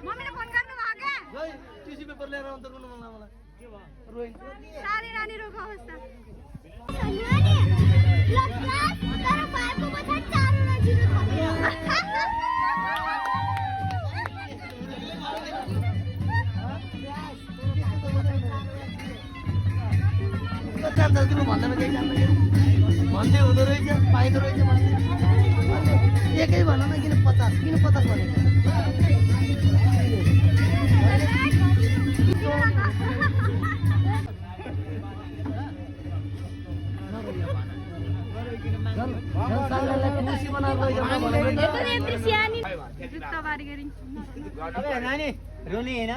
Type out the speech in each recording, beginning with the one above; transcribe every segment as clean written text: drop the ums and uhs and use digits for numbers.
मम्मीले फोन गर्नु भयो क्या टिसी पेपर लिएर अन्तर गर्नु मन मलाई के भयो रोइन सारी रानी रोको अवस्था भन्दै हुँदो रहेछ पाइँदो रहेछ एकै भन न किन 50 भनेको नानी रुनी होइन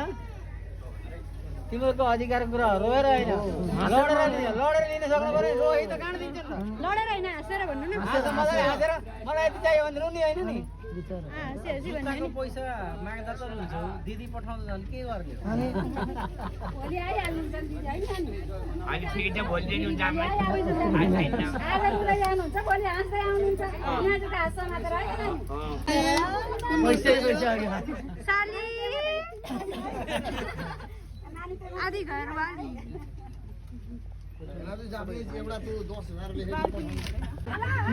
तिमीहरूको अधिकार कुरा रोएर होइन लडेर लिन सक्नु पर्यो रोही त काँड दिन्छ नि त लडेर होइन हाँसेर भन्नु न मलाई हाँसेर मलाई यति चाहियो भने रुनी होइन नि भन्नु पैसा माग्दा त हुन्छ दिदी पठाउँदा झन् के गर्ने भोलि आइहाल्नुहुन्छ अनि ठिकै छ भोलि दिनु हुन्छ आज पुरा जानुहुन्छ भोलि हाँस्दै आउनुहुन्छ यहाँ चाहिँ हाँस समातेर है पैसा साली आधी घर भयो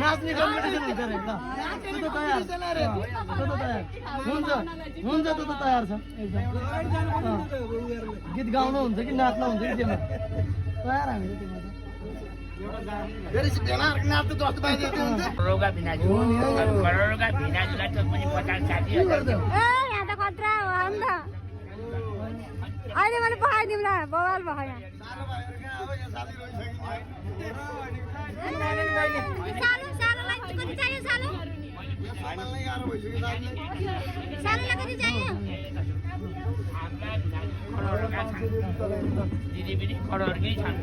नाच्ने कम्पिटिसन हुन्छ अरे ल हुन्छ हुन्छ त तयार छ गीत गाउनु हुन्छ कि नाच्नु हुन्छ कि त्यसमा तयार हामी करोडका भिनाजुलाई त पनि 50-60 यहाँ त खतरा हो अन्त अहिले मैले पठाइदिउँ ल बवाल भयो यहाँ सालोलाई कति चाहियो सालोलाई कति चाहियो दिदी पनि करोडकै छन्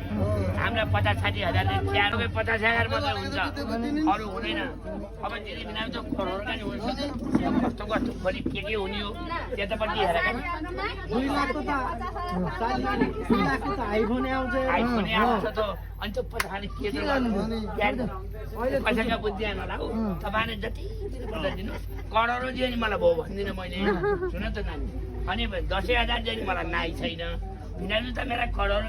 हामीलाई 50-60 हजार त्यहाँकै 50,000 मात्रै हुन्छ अरू हुँदैन अब दिदी बिना त करोडका नि हुन्छ कस्तो कस्तो भोलि के हुने हो त्यतापट्टि हेरेर आइफोन आउँछ त अनि त्यो 50 के पैसाका बुद्धि होला हौ तपाईँले जति दिनुहोस् करोड दियो नि मलाई भयो भन्दिनँ मैले सुन त नानी अनि 10,000 दियो नि मलाई नाइ छैन भिनाजु त मेरा करोड